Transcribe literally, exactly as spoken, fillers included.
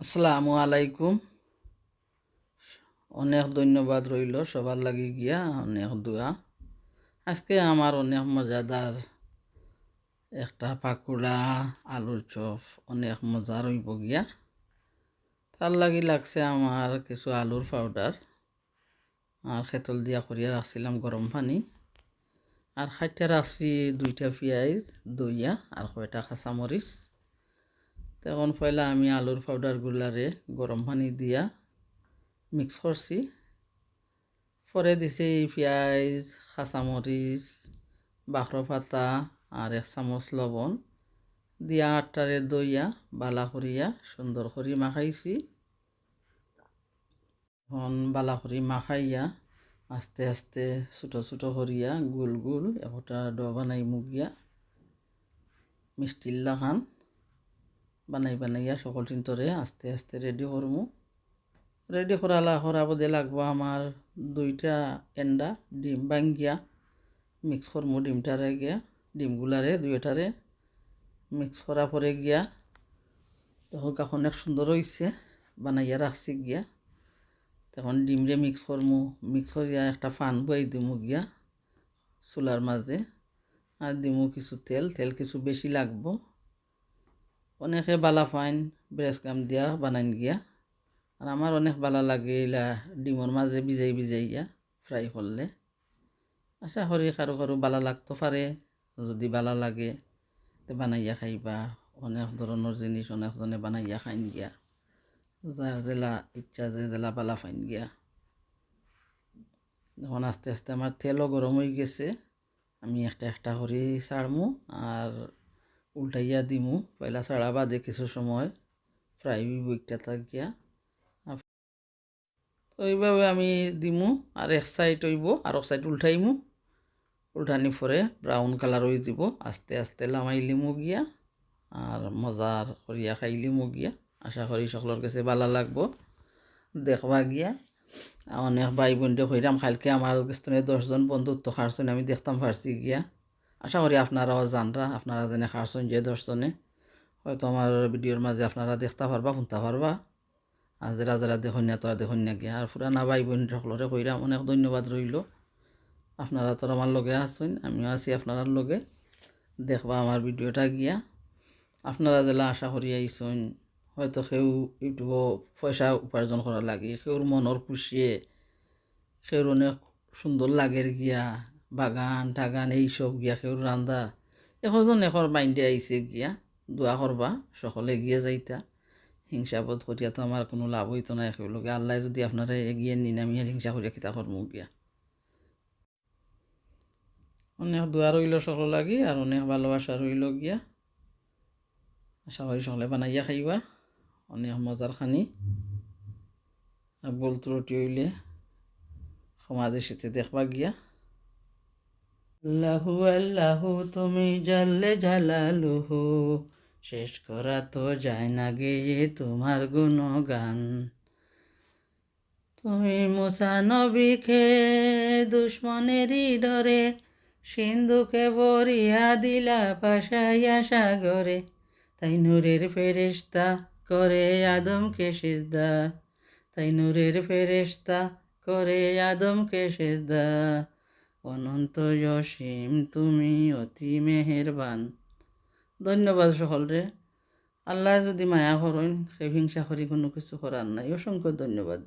আসসালামু আলাইকুম। অনেক ধন্যবাদ রইলো সবার লাগি গিয়া, অনেক দোয়া। আজকে আমার অনেক মজাদার একটা পাকুড়া, আলুর চপ, অনেক মজার অইবো গিয়া। তার লাগি লাগছে আমার কিছু আলুর পাউডার, আর খেতল দিয়া করিয়া রাখছিলাম গরম পানি, আর কাটিয়া রাখছি দুইটা পিয়াইজ ধইয়া, আর কয়টা কাঁচামরিচ। তো এখন পয়লা আমি আলুর পাউডারগুলারে গরম পানি দিয়া মিক্স করছি। পরে দিছি পিয়াইজ, কাঁচামরিচ, বাখরো পাতা আর এক চামচ লবণ দিয়া আটারে ধইয়া বালা করিয়া সুন্দর করি মাখাইছি। এখন বালা করি মাখাইয়া আস্তে আস্তে ছোট ছোট করিয়া গুল গুল একটা ডো বানাইমু গিয়া। মিষ্টির লাখান বানাই বানাইয়া সকল চিন্তরে আস্তে আস্তে রেডি করমু। রেডি করালা করা বাদে লাগবো আমার দুইটা এন্ডা ডিম ভাঙ্গিয়া মিক্স করমু ডিমটারে গিয়া, ডিমগুলারে দুইটারে মিক্স করা পরে গিয়া। দেখো, অনেক সুন্দর অইছে, বানাইয়া রাখছি গিয়া। এখন ডিমরে মিক্স করমু, মিক্স করিয়া একটা ফান বই দিমু গিয়া চুলার মাঝে, আর দিমু কিছু তেল, তেল কিছু বেশি লাগবো। অনেকে বালা পাইন ব্রেড ক্রাম্ব দিয়া বানাইন গিয়া, আর আমার অনেক বালা লাগে ইলা ডিমর মাঝে ভিজাই ভিজাইয়া ফ্রাই করলে। আশা করি কারো কারো বালা লাগতো পারে। যদি বালা লাগে, তে বানাইয়া খাইবা। অনেক ধরনর জিনিস অনেক জনে বানাইয়া খাইন গিয়া, যার যেলা ইচ্ছা, যে যেলা বালা পাইন গিয়া। এখন আস্তে আস্তে আমার তেলও গরম অই গেছে, আমি একটা একটা করি ছাড়মু আর উল্টাইয়া দিমু। পয়লা ছাড়া বাদে কিছু সময় ফ্রাই অইবো একটা থাকিয়া। তো এইভাবে আমি দিমু, আর এক সাইড অইবো, আর এক সাইড উল্টাইমু। উল্টানি পরে ব্রাউন কালার অই যিবো। আস্তে আস্তে লামাইলিমু গিয়া, আর মজার করিয়া খাইলিমু গিয়া। আশা করি সকলর গেছে বালা লাগবো। দেখবা গিয়া, অনেক ভাই বইনরে কইরাম, কালকে আমার গেছ থনে দশ জন বন্ধুত্ব খারছইন, আমি দেখতাম পারছি গিয়া। আশা করি আপনারাও জানরা, আপনারা যেনে খারছইন যে দশ জনে, হয়তো আমার ভিডিওর মাঝে আপনারা দেখতা পারবা, হুনতা পারবা। আর যেরা যেরা দেখইন না, তো আর দেখইন না গিয়া। আর পুরানা ভাই বইন সকলরে কইরাম, অনেক ধন্যবাদ রইলো। আপনারা তো আমার লগে আছইন, আমিও আছি আপনারার লগে। দেখবা আমার ভিডিওটা গিয়া। আপনারা যেলা আশা করি আইছইন, হয়তো কেউ ইউটিউবও পয়সা উপার্জন করার লাগি, কেউর মনর খুশিয়ে, কেউর অনেক সুন্দর লাগের গিয়া, বাগান টাগান এইসব গিয়া, কেউর রান্দা, একজন একর মাইন্ডে আইছে গিয়া। দোয়া করবা, সকলে এগিয়ে যাইতা। হিংসাবোধ করিয়া তো আমার কুনু লাভ অইতো নায় কেউর লগে। আল্লায় যদি আপনারে এগিয়ে নিন, আমি আর হিংসা করিয়া কিতা করমু গিয়া। অনেক দোয়া রইলো সকলর লাগি, আর অনেক ভালোবাসা রইলো গিয়া। আশা করি সকলে বানাইয়া খাইবা, অনেক মজার খানি। আর ভুল ত্রুটি অইলে ক্ষমা দৃষ্টিতে দেখবা গিয়া। আল্লাহু আল্লাহু তুমি জাল্লে জালালুহু, শেষ করা তো যায় না গেয়ে তোমার গুণগান। তুমি মুসা নবীকে দুশমনেরই ডরে সিন্ধুকে ভরিয়া দিলা ভাসাইয়া সাগরে। তাই নূরের ফেরেশতা করে আদমকে সিজদা, তাই নূরের ফেরেশতা করে আদমকে সিজদা। অনন্ত অসীম তুমি অতি মেহেরবান। ধন্যবাদ সকলরে। আল্লায় যদি মায়া করইন, কেউ হিংসা করি কুনু কিছু করার নাই। অসংখ্য ধন্যবাদ।